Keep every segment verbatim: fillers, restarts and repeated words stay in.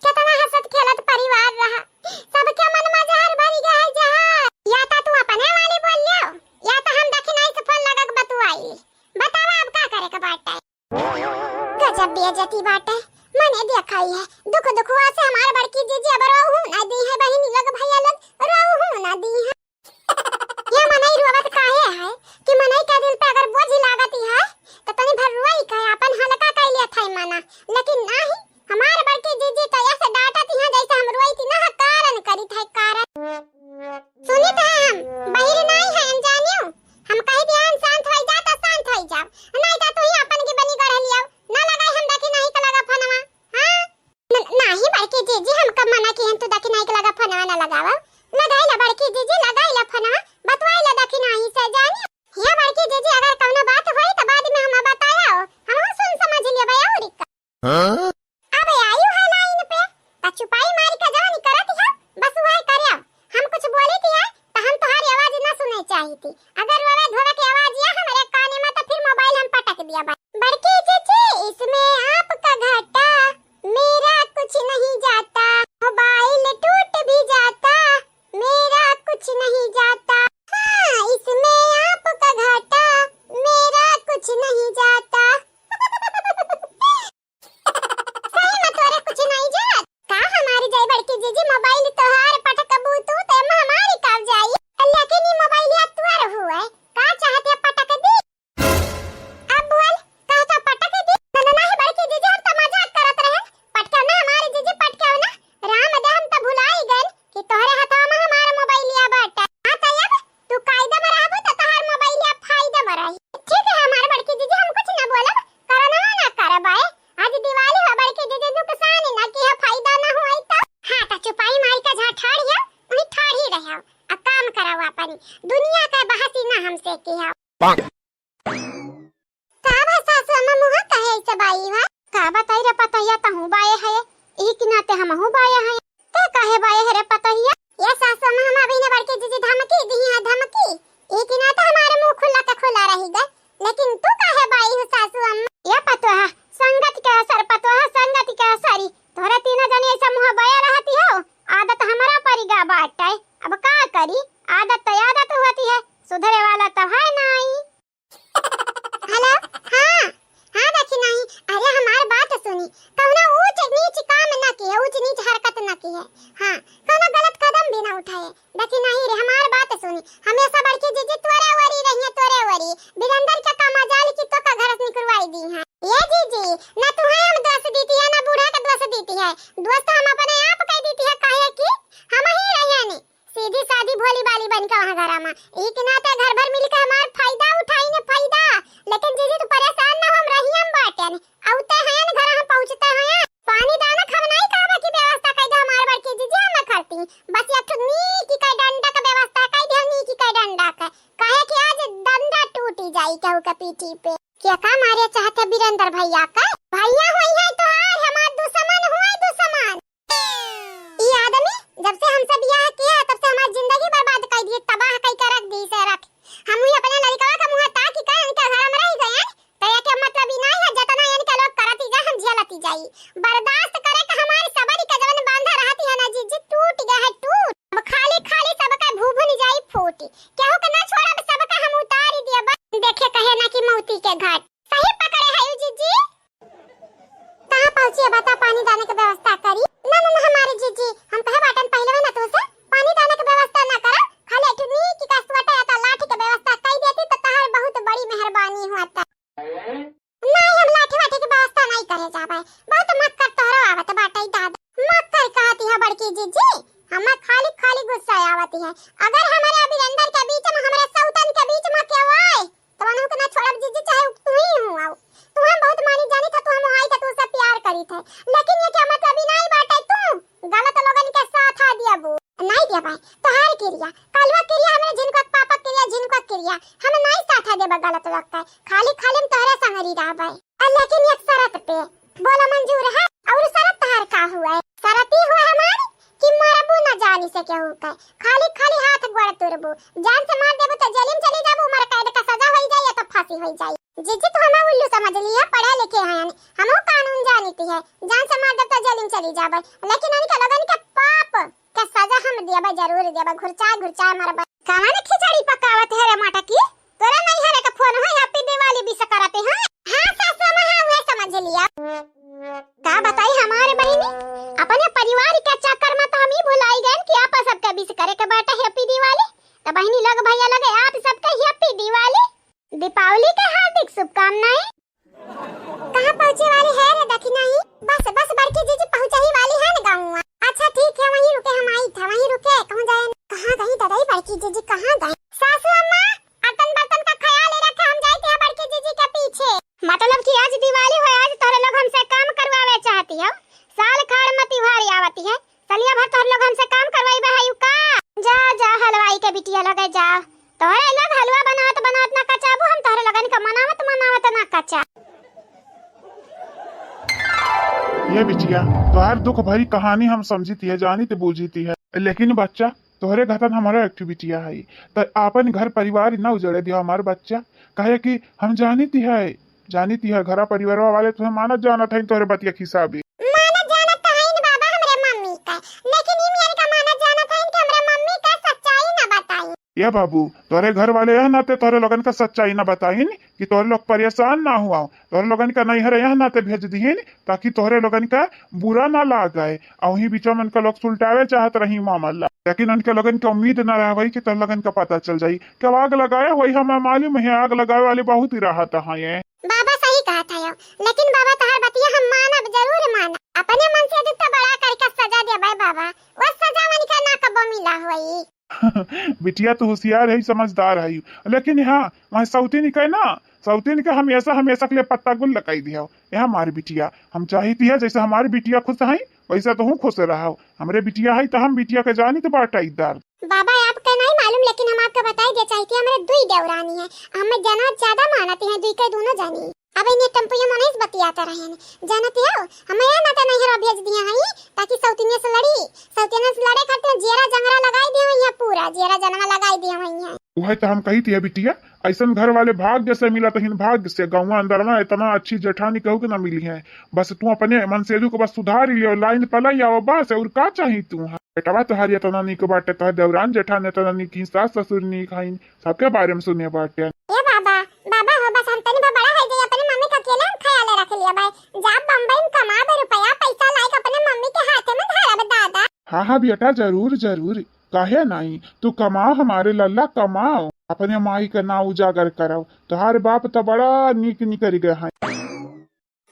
केतना हँसत खेलत परिवार रहा, सबके मन मा जहर भरि गा है जहर। या त तू अपने वाली बोल लियो, या त हम दखिनाई से फोन लगा के बतुआई। बतावा अब का करे के बाटे? गजब बेइज्जती बाटे। मने देखा ही है, दुख दुखवा से हमार बड़की जीजी अब रोहू ना दी है, बहिनी लोग, भैया लोग, रोहू ना दी है। ये मनई रोवत काहे है कि मनई के दिल पे अगर बोझ लागत है तो तनी भर रोई का, अपन हल्का कर लिया था मना, लेकिन नाही, हमार बड़की जीजी तो ऐसे डांटत है जैसे हम रोई थी ना, कारण करी था कारण। सुनित है हम बहिर नाही है अनजानियो, हम कही ध्यान शांत होई जा तो शांत होई जाओ, नहीं तो तू ही अपन की बनी गढ़ लियाओ, ना लगाई हम दखिनाई के लगा फोनवा। हाँ। न-, नाही बड़की जीजी, हम कब मना किहन तू दखिनाई के लगा फोनवा ना लगावा। लगाई ला बड़की जीजी, लगाई ला फोनवा, बतवाई ला दखिनाई से जानी। हे बड़की जीजी, अगर कौनो बात होई त बाद में हम बताया हो, हम सुन समझ लेबे और का। हाँ? अब आयु है लाइन पे, त चुपाई मारी का जवानी करत है, बस वही करे। हम कुछ बोली थी है, त हम तुम्हारी आवाज ना सुने चाही थी। अगर रोवे धोवे के आवाज या हमरे काने में, त फिर मोबाइल हम पटक दिया। ब-, बड़की जीजी, इसमें आपका घाटा, मेरा कुछ नहीं जाता, मोबाइल टूट भी जाता, मेरा कुछ नहीं जाता। हाँ, इसमें आपका घाटा, मेरा कुछ नहीं जाता। सही में तोरे कुछ नहीं जात। का हमारी जाई बड़की जीजी, मोबाइल तोहार पटकबू तू, ते में हमारी का जाई? लेकिन ई मोबाइल या तोर हुए, का चाहत है पटक दी? अब बोल, का तो पटक दी? ना, ना, नाही बड़की जीजी, हम तो मजाक करत रहे। पटके ना हमारी जीजी, पटके ना। राम दे, हम तो भुलाई गए कि तोहरे हथवा में हमारा मोबाइलिया बाटे। हाँ, तो अब तू कायदा में रहबू तो तोहार मोबाइलिया फायदा में रही। ठीक है, हमारे बड़की जीजी, हम कुछ ना बोलब, करना ना करब। आए, आज दिवाली हो बड़की जीजी, नुकसान ना किया, फायदा ना हुआ तो। हाँ, तो चुपाई मारी का जहाँ ठाढ़िया, वहीं ठाढ़ी रहो, आ काम करो अपन। दुनिया का बहसी ना हमसे किया। का बा सासु अम्मा, मुँह काहे ऐसे बाई है? का बताई रे पतोहिया, तहूँ बाए है, इही के नाते हमहूँ बाए है। ते काहे बाए है रे पतोहिया? ये सासु अम्मा, हम अभी ने बड़की जीजी धमकी दी है, धमकी। इही के नाते हमारे मुँह खुला के खुला रही गए। लेकिन तू काहे बाई हो सासु अम्मा? ये पतोहा, संगत के असर, पतोहा, संगत के असर। तोहरे तीनों जने ऐसे मुँह बाए रहती हो, आदत हमारा परिगा बाटे। अब का करी, आदत तो आदत होती है, सुधरे वाला तो है नहीं। हेलो, हाँ, हाँ, देखी नहीं, अरे हमार बात सुनी, कौनो ऊंच नीच काम न किहे, ऊंच नीच हरकत न किहे, हाँ, कौनो गलत कदम भी न उठाए, देखी नहीं रे, हमार बात सुनी, हमेशा बड़की जीजी तोरे ओरी रहिए, तोरे ओरी, बिरंदर के का मजाल की तो का घर से निकलवाई दी है। ये जीजी, ना तुम्हें हम दोष दीती है, ना बूढ़ा का दोष दीती है, दोष तो हम अपने आप कह दीती है, काहे कि हम ही रहिए नहीं। सीधी सादी भोली भाली बन के वहाँ घरा मा। ई के नाते घर भर मिल के हमार फायदा उठाई ने फायदा। लेकिन जीजी तू परेशान ना हो, हम रहियन बाटेन। अउते हयन घर हम पहुँचते हयन। पानी दाना खावे नहीं कहबा की व्यवस्था कई दे हमार बड़की जीजी हम करती। बस एक ठो नीक का डंडा का व्यवस्था कई दे, नीक का डंडा का। काहे कि आज डंडा टूटी जाई केहू के पीठी पे। के का मारे चाहते बीरेंद्र भैया का? भैया होई है तोहार, हमार दुश्मन होई दुश्मन। ई आदमी जब से हमसे बियाह किया, तब से हमार जिंदगी बर्बाद कर दिए, तबाह कई के रख दी से रख। हम ही अपने लड़कवा का मुंह ताकि के इनके घर में रह गए, तो ये के मतलब ई नहीं है, जितना इनके लोग करती जा, हम झेलती जाई। बर्दाश्त करे के हमारी सबर के जवन बांधा रहती है ना जीजी, टूट गया है, टूट। अब खाली खाली सबका भूभुन जाई फूटी, केहू के ना छोड़ब, सबका हम उतारी दिया। देखे कहे ना कि मौती के घाट। सही पकड़े है यू जीजी। कहाँ पहुँची है बता, पानी दाने के व्यवस्था करी? ना, ना, ना, हमारे जीजी, हम कहे बाटन पहले में ना तुझसे पानी दाने के व्यवस्था ना करा, खाली एक नीक का सोटा या तो लाठी के व्यवस्था कर देती तो तहार बहुत बड़ी मेहरबानी होता। नहीं, हम लाठी वाठी के व्यवस्था नहीं करे जाबे, बहुत मक्कर तोहरो आवत बाटे दादा। मक्कर कहती है बड़की जीजी, हमें खाली खाली गुस्सा आवती है। अगर हमारे अभी अंदर के बीच में, हमारे सौतन के बीच में केहू आए, तो मनहु के ना छोड़ब जीजी, चाहे तू ही हूँ आओ। तू हम बहुत मानी जानी था, तू हम आई था, तू से प्यार करी थे, लेकिन ये क्या मतलब ही नहीं बाटे, तू गलत लोगन के साथ आ दिया बू। नहीं दिया भाई, तोहार किरिया, कलवा किरिया, हमरे झिनका पापा किरिया, झिनका किरिया, हम नहीं साथ आ देबा गलत लोग के, खाली खाली हम तोहरे संगरी रहबे। आ लेकिन एक शरत पे, बोला मंजूर है? और शरत तोहार का हुआ है? शरत ही हुआ हमारी कि मरबू ना जानी से केहू के, खाली खाली हाथ गोड़ तुरबू, जान से मार देबू तो जेल में चली जाबू, उम्र कैद का सजा होई जाई या तो फांसी होई जाई। जीजी तो हमें उल्लू समझ लिया, पढ़े लिखे हैं, हमहू कानून जानित है, जान से मार देब तो जेल में चली जाबे, लेकिन इनके लोगन के पाप के सजा हम देबे, जरूर देबे, घुरचाए घुरचाए मरबे। कवन खिचड़ी पकावत है रे मटकी? तोरा नैहरे का फोन है, Happy Diwali wish करते हैं। हाँ सासू अम्मा, हाँ, उहे समझ लिया। का बताई हमारे बहिनी, अपने परिवार के चक्कर में तो हम ही भुलाई गए कि आप सबके wish करे के बाटे Happy Diwali। तो बहिनी लोग, भैया लोग, आप सबके Happy Diwali, दीपावली के हार्दिक शुभकामनाएं। कहाँ पहुँचे वाली है रे दखिनही? बस, बस बड़की जीजी पहुँचे ही वाली है न गाँव। अच्छा ठीक है, वहीं रुके, हम आई था, वहीं रुके, कहूँ जाए। कहाँ गई ददाई बड़की जीजी, कहाँ गई? सासू अम्मा, बर्तन बर्तन का ख्याल रखे, हम जाइत है बड़की जीजी के पीछे। मतलब कि आज दिवाली है, आज तोहरे लोग हमसे काम करवावे चाहती हो। साल खाड़ में त्योहार आवती है, सलिया भर तोहरे लोग हमसे काम करवाइबे है का? जा, जा हलवाई के बिटिया लगे जा, तोहरे लोग हलवा बनावत बनावत ना कचाबू, हम तोहरे लोगन का मनावत मनावत ना कचा। ये बिटिया, तोहार दुख भरी कहानी हम समझित है, जानित बूझित है, लेकिन बच्चा, तोहरे घतन हमारा एक ठो बिटिया है, त आपन घर परिवार न उजड़े दियो हमार बच्चा, काहे कि हम जानित है, जानित है घरा परिवारवा वाले तुम्हें मानत जानत है तोहरे बतिया के हिसाबे। मानत जानत तो है न बाबा हमरे मम्मी का, लेकिन ई मेरे का मानत जानत है कि हमरे मम्मी का सच्चाई न बताई। ए बाबू, तोहरे घर वाले यह नाते तोहरे लोगन का सच्चाई न बताइन कि तोहरे लोग परेशान ना हुआ, तोहरे लोगन का नैहर यह नाते भेज दिहिन ताकि तोहरे लोगन का बुरा ना लागे। अउही बीचवा में उनका लोग सुलटावे चाहत रही मामला, लेकिन उनके लोगन के उम्मीद ना रहवई कि तोहरे लोगन का पता चल जाई। कब आग लगाए होई हमें मालूम है, आग लगावे वाले बहुत ही रहत हैं। बाबा सही कहत है, लेकिन बाबा तोहर बतिया हम मानब, जरूर मानब। अपने मन से दुख तो बड़ा करके सजा देबे बाबा, वो सजा उनका ना कबो मिला होई। बिटिया तो होशियार है, समझदार है, लेकिन हाँ, वहाँ सौतीन के ना, सौतीन के हमेशा, हमेशा के लिए पत्ता गुल लगाई दिया। यह हमारी बिटिया, हम चाहित है जैसे हमारी बिटिया खुश है, वैसे तो हूँ खुश रहो। हमरे बिटिया है तो हम बिटिया के जानी तो बाटा इधर। बाबा आपके नहीं मालूम, लेकिन हम आपके बताई दे चाहित है, हमरे दुई देवरानी है, हमें जना ज्यादा मानती है, दुई के दोनों जानी। अब इन्हें टेम्पुए में नहीं बतियाता रहे हैं। जानते हो, हम यहाँ ना तो नैहर भेज दिया है, ताकि सौतिनिया से लड़ी। सौतिनिया से लड़े खातिर जियरा जंगरा लगाई दिया है यहाँ, पूरा जियरा जनवा लगाई दिया है यहाँ। वह तो हम कही थी बिटिया, ऐसन घर वाले भाग्य से मिला तहिन भाग्य से, गाँव अंदर में इतना अच्छी जेठानी कहू के ना मिली है। बस तू अपने मनसेजू को बस सुधार लियो, लाइन पर लाई आओ बस, और का चाही तू? बेटवा तोहार इतना नीक बाटे, तोहार देवरान जेठान इतना नीक ही, सास ससुर नीक हईन, सबके बारे में सुने बाटे। ए बाबा, बाबा हो, बस हम तनी बा बड़ा है जे अपने मम्मी का अकेले हम ख्याल रख लिया भाई। जा बम्बई में कमा बे रुपया पैसा लाइके अपने मम्मी के हाथे में धरब दादा। हाँ, हाँ बेटा, जरूर, जरूर, काहे नहीं, तू कमाओ हमारे लल्ला, कमाओ, अपने माई का नाम उजागर कराओ। तोहार बाप तो बड़ा नीक निकल गए हैं।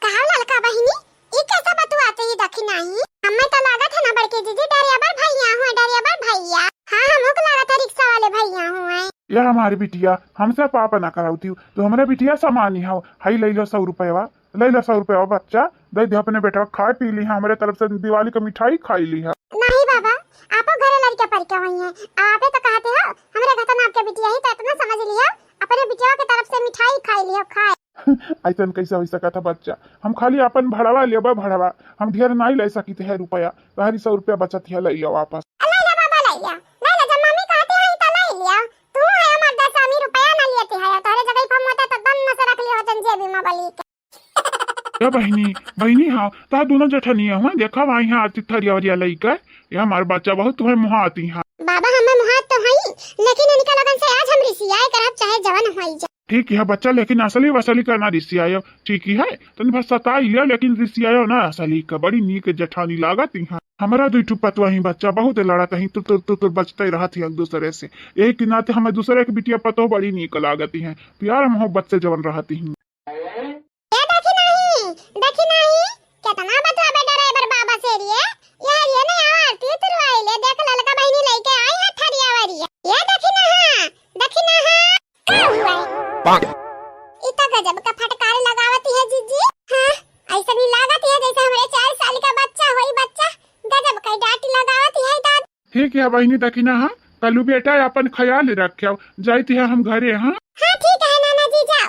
कहा ललका बहिनी, ई कैसा बतुआते ही दखिनही? हमें तो लागत है ना बड़की जीजी डरियाबर भैया हुए, डरियाबर भैया। हाँ, हमहू को लागत है रिक्शा वाले भैया हुए। ये हमारी बिटिया, हमसे पाप ना करावती हो, तो हमरे बिटिया समानी हो। हई ले लो सौ रुपया, ले लो सौ रुपया बच्चा, दे दे अपने बेटा खाए पी ली, हमरे तरफ से दिवाली का मिठाई खाई ली है। नहीं बाबा, आपो घरे लड़के पढ़ के हुई हैं, आपे तो कहते हो, हमरे घर में आपके बिटिया ही तो इतना समझ लिया, अपने बिटिया के तरफ से मिठाई खाई लियो, खाए। ऐसन कैसे हो सकत है बच्चा? हम खाली अपन भड़वा लेबे भड़वा, हम ढेर नहीं ले सकित है रुपया, तोहरी सौ रुपया बचत है, ले लियो वापस। ले ले बाबा, ले ले, ले ले, जब मम्मी कहती है तो ले लियो। तू है हमार दस आमी रुपया ना लेते है, तोहरे जगह पर मोटा तो दम से रख लियो होतन जेबी में बली के। ए बहिनी, बहिनी हाँ, तोहार दोनों जेठनिया हुआ, देखा वहाँ यहाँ आती थरिया वरिया लइके, ये हमार बच्चा बहुत तुम्हें मुहाती हाँ। बाबा हमें मुहात तो हई, लेकिन इनका लगन से आज हम रिसियाए करब चाहे जवन होई जा। ठीक है बच्चा, लेकिन असली वसली का ना रिसियायो, ठीक ही है, तनी भर सताई लियो, लेकिन रिसियायो ना असली का, बड़ी नीक जेठानी लागत ही हाँ। हमारा दुई ठो पतवा ही बच्चा बहुत लड़त ही, तुर तुर तुर तुर बचते रहत ही एक दूसरे से, यही के नाते हमें दूसरे के बिटिया पतो बड़ी नीक लागत ही, प्यार मोहब्बत से जवन रहत ही। ए देखी नहीं, देखी नहीं, केतना बतुआबे डराइवर बाबा से रे। यार ये नहीं आवा, आरती उतरवाई ले, देख ललका बहिनी लइके आई है थरिया वरिया। ए देखी ना, हाँ, देखी ना, हाँ, का हुआ है? ई तो गजब का फटकार लगावती है जीजी। हाँ, ऐसा नहीं लागत है जैसे हमरे चार साल का बच्चा होई बच्चा, गजब का डांट लगावती है दादा। ठीक है बहिनी, देखी ना, हाँ, कलू बेटा अपन ख्याल रख्यो, जाइत है हम घरे, हाँ। हाँ ठीक है नाना जी, जाओ।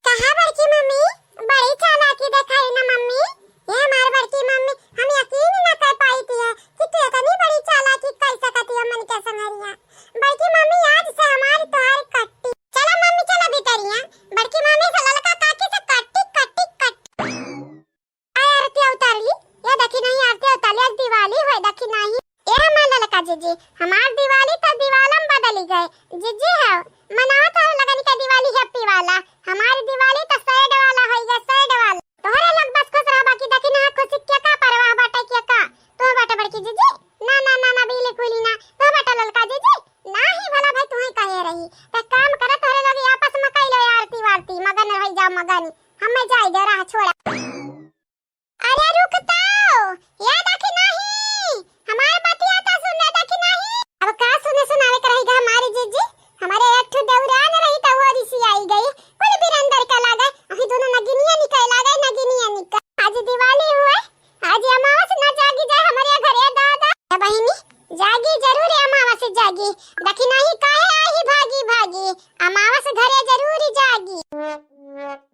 कहा बड़की मम्मी, बड़ी चालाकी देखाई ना मम्मी। ये हमार बड़की मम्मी, हम यकीन ना कर पाई थी है कि तू इतनी बड़ी चालाकी कर सकती है मन के संगरिया। बड़की मम्मी आज से हमारी तोहार कट्टी। चला मम्मी, चला बेटा। दिवाली होए देखी नाही। ए हमार ललका जीजी, हमार दिवाली त दिवालम बदली गए। जीजी हो, मनावत हो लगन के दिवाली happy वाला। हमार दिवाली त sad वाला होई गए, sad वाला। तोहरे लोग बस खुश रहबा कि देखी ना खुशी के का परवाह बाटे के का। तू बाटे बड़की जीजी? ना, ना, ना, ना, बिल्कुल ही ना। तू बाटे ललका जीजी? नाही भला भाई, तू ही कहे रही। त काम करे तोहरे लोग आपस में कई लो आरती वारती, मगन रही जाओ मगन। हमें जाई दे राह छोड़ा। अरे रुक तो, ये देखी नाही, हमार बतिया तो सुन ले देखी नाही। अब का सुने सुनावे के रही गा हमारी जीजी, हमारे एक ठो देवरान रही तो वो रिसी आई गई, कुल बिरंदर का लागे, अही दोनों नगिनिया निकल लागे, नगिनिया निकल। आज दिवाली हुए, आज अमावस ना जागी जाए हमारे घरे दादा। ए बहिनी, जागी जरूर है अमावस जागी, देखी नाही काहे आई भागी भागी, अमावस घरे जरूर जागी।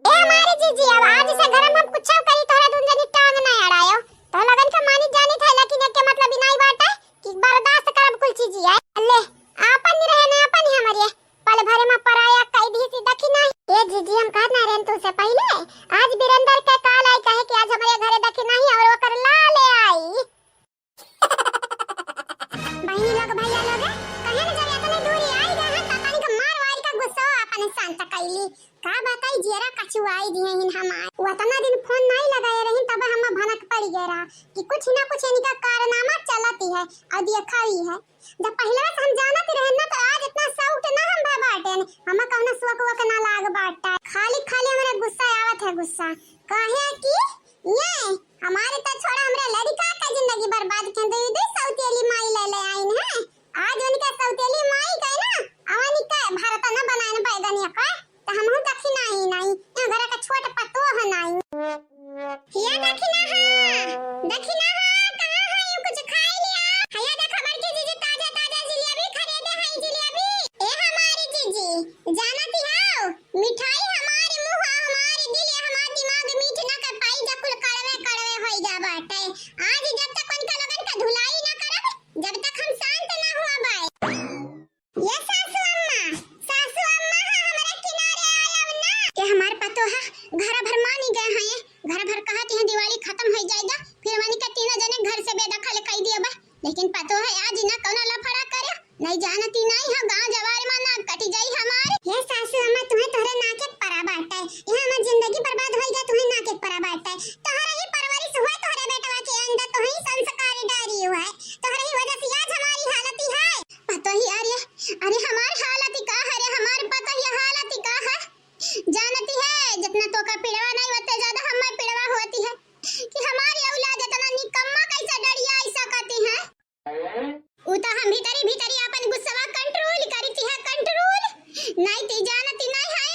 ए हमारी जीजी, अब आज से घर में हम कुछ करी, तोहरा दून जनी टांग ना अड़ायो। तो लगन के मानी जानी था, लेकिन एक के मतलब इनाई बात है कि बर्दाश्त करब कुल चीज है। ले, आपन नहीं रहे ना, आपन ही हमारे पल भरे में पराया कई दी सी देखी नाही। ए जीजी, हम कहत ना रहन तुझसे पहले, आज बिरंदर के काल आई कहे कि आज हमारे घरे देखी नाही और ओकर लाले आई। बहिनी लोग, भैया लोग, कहे न जब इतने दूरी आई गए हैं, त तनिक मार वार का गुस्सा अपन शांत कैली। का बताई, जियरा कचुआई दिए हिन हमार। वो इतना दिन फोन नहीं लगाए रही, तब हम भनक पड़ गए रहा कि कुछ ना कुछ इनका कारनामा चलती है और दिखाई है। जब पहले से हम जानत रहे ना, तो आज इतना शौक ना हम भा बाटेन, हम कौनो शौक वोक ना लाग बाटा। खाली खाली हमरे गुस्सा आवत है, गुस्सा। काहे कि ये हमारे तो छोड़ा, हमरे लड़का का जिंदगी बर्बाद कर दे, दे सौतेली माई ले ले आइन है। आज उनके सौतेली माई का ना, अवनी का भरत न बनाए न बैगनिया का, तो हमहू दखिना ही नहीं, यहाँ घर का छोट पतोह नहीं। ये दखिना हा, दखिना हा, कहाँ है? ये कुछ खाई लिया। हैया देखा बड़की जीजी, ताजा ताजा जिलेबी खरीदे हैं, जिलेबी। ए हमारी जीजी, जानती हो, मिठाई हमारी मुँह, हमारी दिल, हमार दिमाग मीठ ना कर पाई, जब कुल कड़वे कड़वे होई जा बाटे। आज जब तक उनका लोगन का धुलाई ना करब, जब तक हम शांत ना हुआ बाए। ये सासू अम्मा, सासू अम्मा, हाँ, हमारे किनारे आयब ना। ये हमार पतोह, घर भर मानी गए हैं, घर भर कहत हैं दिवाली खत्म हो जाएगा, फिर वनी के तीनों जने घर से बेदखल कर दिए बा। लेकिन पतोह आज ना कौनो लफड़ा करे, नहीं जानती नहीं हो, गाँव जवार में नाक कटी जाई हमार। ये सासू अम्मा, तुम्हें तोहरे नाके परा बाटे, यहाँ हमार जिंदगी बर्बाद होई गया, तुम्हें नाके परा बाटे। तोहरे ही परवरिश हुए, तोहरे बेटवा के अंदर तोहरे ही संस्कार डारी हुए, तोहरे ही वजह से आज हमारी हालत ही है। पतोही, अरे, अरे हमार हालत ही का है रे, हमार पतोही हालत ही का है? जानती है, जितना तोका पिड़वा नहीं, उतने ज्यादा हमें पिड़वा होती है कि हमारी औलाद इतना निकम्मा कैसे डरिया ऐसा करती है। उ तो हम भीतरी भीतरी अपन गुस्सवा control करी थी, हाँ, control। नहीं ती जानती नहीं है,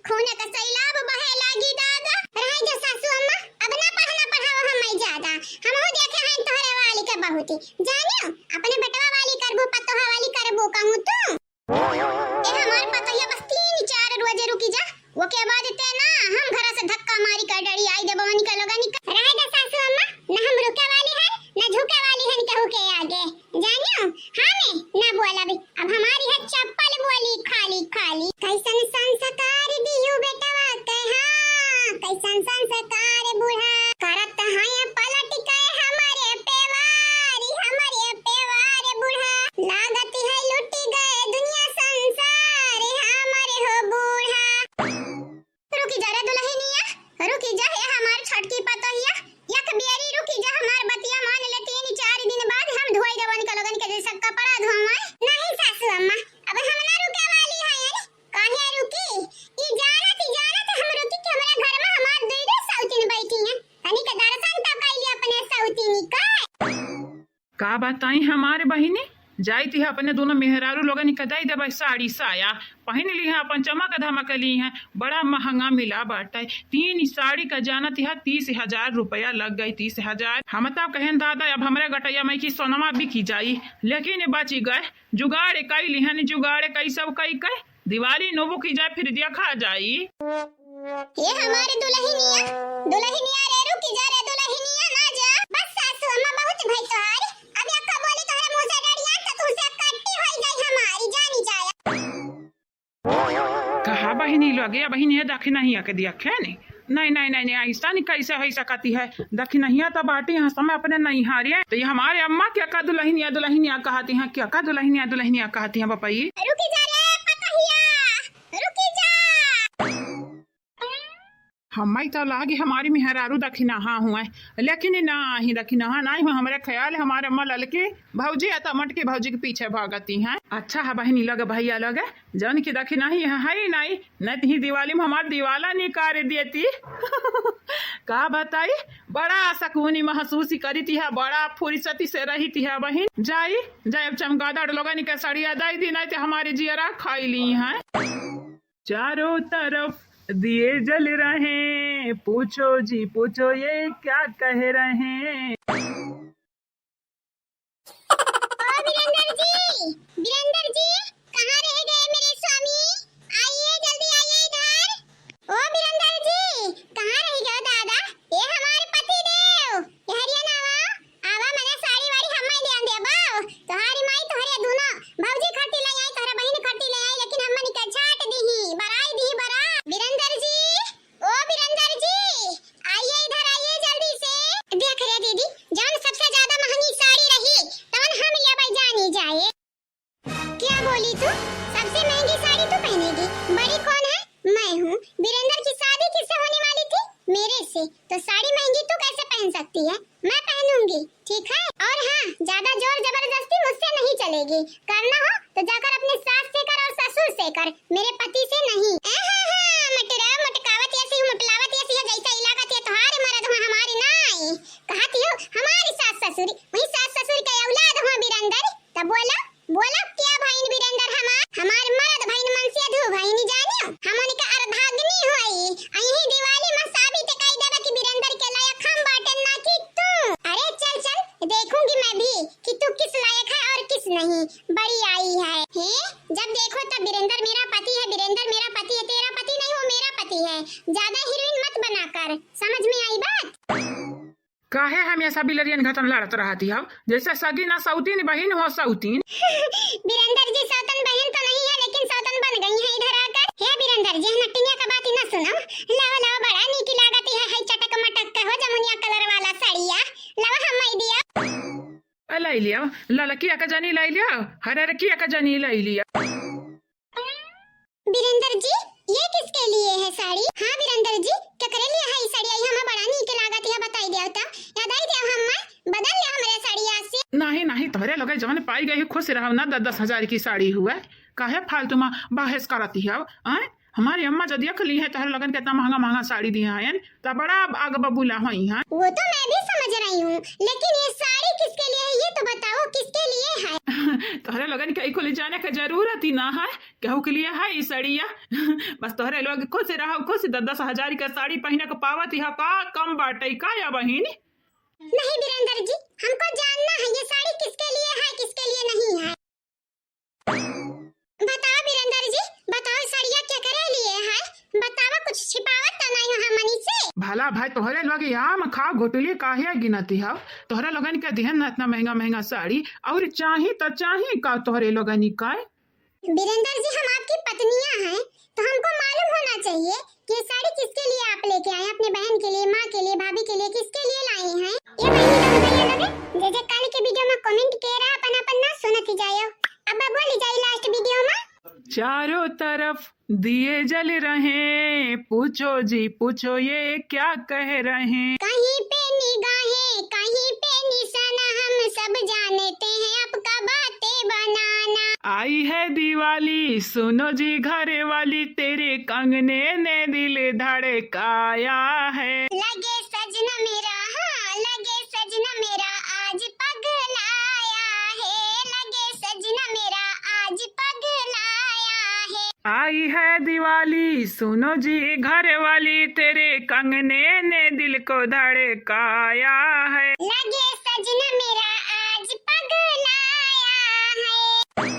खून का सैलाब बहे लागी दादा। रहे दे सासू अम्मा, अब ना पढ़ना पढ़ाओ हमें ज्यादा। हम हो देखे हैं तोहरे वाली के बहुत ही। जानियो, अपने बेटवा वाली करबू, पतोहा वाली करबू कहूँ तू। ए हमार पतोहिया, बस तीन चार रोजे रुकी जा, ओके बाद ते ना हम घर से धक्का मारी का डरी आई देबो निकल लोगा निकल। रहे दे सासू अम्मा, ना हम रुके वाली है, ना झुके वाली है केहू के आगे। जानियो, हाँ ने, ना बोला भी। अब हमारी है चप्पल बोली खाली खाली। कैसन संस्कार दियो बेटवा के, हाँ, कैसन संस्कार बूढ़ा। करत है पलट के हमारे पेवारी, हमारे पेवार बूढ़ा। लागत है लुट गए दुनिया संसार, हमारे हो बूढ़ा। रुकी जा रे दुलहिनिया, रुकी जा हे हमार छोटकी पतोहिया, एक बेरी रुकी जा, हमार बतिया मान ले, तीन चार दिन बाद हम धोई देबो निकल लोगन के जैसा कपड़ा धोवाए। नहीं सासू अम्मा, अब हम ना रुके वाली है, अरे काहे रुकी? ई जानत, ई जानत हम रुकी कि हमरा घर में हमार दुई गो सौतीन बैठी हैं, तनी के दर्शन तो कैली अपने सौतीनी का। का बताई हमार बहिनी, जाई थी अपने दोनों मेहरारू लोगन के दई देबे साड़ी साया, पहिन ली हैं, अपन चमक धमक ली हैं। बड़ा महंगा मिला बाटे। तीन साड़ी का जानत है तीस हजार रुपया लग गई, तीस हजार। हम तब कहेन दादा, अब हमरे गटैया में की सोनमा बिकी जाई, लेकिन बची गए। जुगाड़ कई लिहन, जुगाड़ कई सब कई कई। दिवाली नोबो की जाए, फिर देखा जाई। ए हमारे दुलहिनिया, दुलहिनिया रे, रुकी जा रे दुलहिनिया, ना जा। बस सासू अम्मा, बहुत भई तोहार। अब एक्का बोली तोहरे मुँह से डरिया, तो तुमसे कट्टी होई जाई हमारी, जानी जाया। कहा बहिनी लगे, बहिनी है, देखी नहीं आके दिया खेने। नहीं, नहीं, नहीं, नहीं, ऐसा नहीं, कैसे हो सकती है? दखिनहिया तो बाटी है समय अपने नैहरे। तो ये हमारे अम्मा क्या का दुल्हनिया, दुल्हनिया कहती हैं, क्या का दुल्हनिया, दुल्हनिया कहती हैं बपई? रुकी जा रे पतहिया, रुकी जा। हम्मई तो लागे हमारी मेहरारू दखिनहा हुए, लेकिन नाही, दखिनहा नाही हुए। हमारे ख्याल है हमारे अम्मा ललकी भौजी या तो मटकी भौजी के पीछे भागती हैं। अच्छा है बहिनी लगे, भैया लगे, जौन की दखिनही है ही नहीं, नहीं तो ही दिवाली में हमार दिवाला निकाल देती। का बताई, बड़ा सकूनी महसूस करीती है, बड़ा फुर्सती से रहीती है बहिन। जाई, जाई अब चमगादड़ लोगन के सड़िया दई दी, नहीं तो हमारे जियरा खाई ली हैं। चारों तरफ दिए जल रहे, पूछो जी पूछो ये क्या कह रहे। ओ बीरेंद्र जी, बीरेंद्र जी, कहाँ रह गए मेरे स्वामी? आइए, जल्दी आइए इधर। ओ बीरेंद्र जी, कहाँ रह गए दादा? ये हमारे पति देव, ये हरिया नावा, आवा, मने साड़ी वाड़ी हम्मई देन देबो। तोहारी माई तोहरे दुनो भौजी खातिर ले आई, तोहरे बहिन खातिर ले आई, लेकिन हमनी के छाट दीही, बराई दीही, बरा। बीरेंद्र जी, ओ बीरेंद्र जी, आइए इधर आइए जल्दी से। देख रे दीदी, जौन सबसे ज्यादा महंगी साड़ी रही, तौन हम लेबै जानी जाए। क्या बोली तू? सबसे महंगी साड़ी तू पहनेगी? बड़ी कौन है? मैं हूँ। बीरेंद्र की शादी किससे होने वाली थी? मेरे से। तो साड़ी महंगी तू कैसे पहन सकती है? मैं पहनूंगी, ठीक है? और हाँ, ज्यादा जोर जबरदस्ती मुझसे नहीं चलेगी। करना हो तो जाकर अपने सास से कर और ससुर से कर, मेरे पति से नहीं। आहा, मटरा मटकावत ऐसी हूँ, मटलावत ऐसी है, जैसा इलाका थी तोहार मरद हुआ हमारी नाई। कहती हो हमारी सास ससुरी, वही सास ससुर के औलाद हुआ बीरेंद्र। तब बोला, बोला क्या भइन बीरेंद्र हमार? हमार मरद भइन मनसेधू भइन जानियो। हमन के अर्धाग्नि होई। अहीं दिवाली में साबित कई देबे कि बीरेंद्र के लायक हम बाटेन ना कि तू। अरे चल चल, देखूंगी मैं भी कि तू किस लायक है और किस नहीं। बड़ी आई है। हैं? जब देखो तब बीरेंद्र मेरा पति है, बीरेंद्र मेरा पति है। तेरा पति नहीं, वो मेरा पति है। ज्यादा हीरोइन मत बना कर, समझ में आई बात? काहे हमेशा बिलरियन घटन लड़त रहती हो, जैसे सगी ना सौतीन बहिन हो सौतीन। बीरेंद्र जी सौतन बहिन तो नहीं है, लेकिन सौतन बन गई है इधर आकर। हे बीरेंद्र जी, हम नटिया का बात ही ना सुनो। लाओ लाओ, बड़ा नीक लागत है, है चटक मटक का हो जमुनिया कलर वाला साड़िया। लाओ हम मई दिया। ए, लाई लिया, ललकिया का जनी लाई लिया, हररकिया का जनी लाई लिया। बीरेंद्र जी, ये किसके लिए है साड़ी? हाँ बीरेंद्र जी, केकरे लिए है ई साड़ी? आई हमें बड़ा नीक लागत है, बताई दिया तो। याद आई दिया हम, बदल लिया हमरे साड़ी आज से। नहीं, नहीं, तोहरे लगे जवन पाई गई खुश रहो ना, दस दस हजार की साड़ी हुए, काहे फालतू में बहस करती है? आय, हमारी अम्मा जो देख ली है तोहरे लोगन के इतना महंगा महंगा साड़ी दिया है, तो बड़ा आग बबूला होई हैं। वो तो मैं भी समझ रही हूँ, लेकिन ये साड़ी किसके लिए है, ये तो बताओ, किसके लिए है? तोहरे लोगन के कुल जाने के जरूरत ही ना है, केहू के लिए है ई साड़िया? बस तोहरे लोग खुश रहो, खुश। दस दस हजार के साड़ी पहने के पावत यहाँ का कम बाटे का या बहिन? नहीं बीरेंद्र जी, हमको जानना है ये साड़ी किसके लिए है, किसके लिए नहीं है। बताओ बीरेंद्र जी, बताओ, साड़िया केकरे लिए है? बताओ, कुछ छिपावत तो नहीं हो हमनी से? भला भाई, तोहरे लोग आम खा घोटुली काहे गिनती हो? तोहरे लोगन के दिहन ना इतना महंगा महंगा साड़ी, और चाही तो चाही का तोहरे लोगन का? बीरेंद्र जी, हम आपकी पत्नियां हैं, तो हमको मालूम होना चाहिए कि ये साड़ी किसके लिए आप लेके आए, अपने बहन के लिए, माँ के लिए, भाभी के लिए, किसके लिए लाए हैं? ये बहनी लोग, भैया लोग, जे जे कल के वीडियो में कमेंट के रहा, अपन अपन ना सुनत ही जायो। अब बोली जाई लास्ट वीडियो में। चारों तरफ दिए जल रहे, पूछो जी पूछो ये क्या कह रहे। कहीं पे निगाहें, कहीं पे निशाना, हम सब जानते हैं आपका बातें बनाना। आई है दिवाली, सुनो जी घर वाली, तेरे कंगने ने दिल धड़काया है। लगे सजना मेरा, हाँ, लगे सजना मेरा, आज पगलाया है। लगे सजना मेरा, आज पगलाया है। आई है दिवाली, सुनो जी घर वाली, तेरे कंगने ने दिल को धड़काया है। लगे सजना मेरा, आज पगलाया है।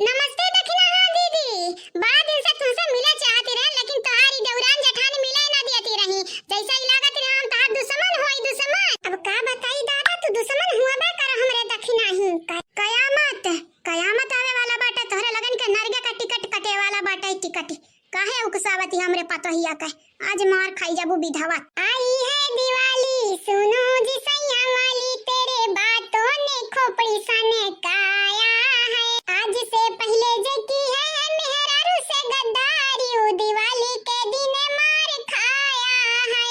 नमस्ते दखिनहा दीदी, बड़ा दिन से तुमसे मिले चाहती रहे, लेकिन तोहारी देवरान जेठानी मिले ना देती रही। जैसे ही लागत रहे हम तोहार दुश्मन होई दुश्मन। अब का बताई दादा, तू दुश्मन हुआ बे कर हमरे दखिनही का। कयामत, कयामत आवे वाला बाटे, तोहरे लगन के नरगे का टिकट कटे वाला बाटे, टिकट। काहे उकसावती हमरे पतोहिया के? आज मार खाई जाबू विधवा। आई है दिवाली, सुनो जी सैया वाली, तेरे बातों ने खोपड़ी सनकाया है। आज से पहले जे की है मेहरारू से गद्दारी, उ दिवाली के दिन मार खाया है।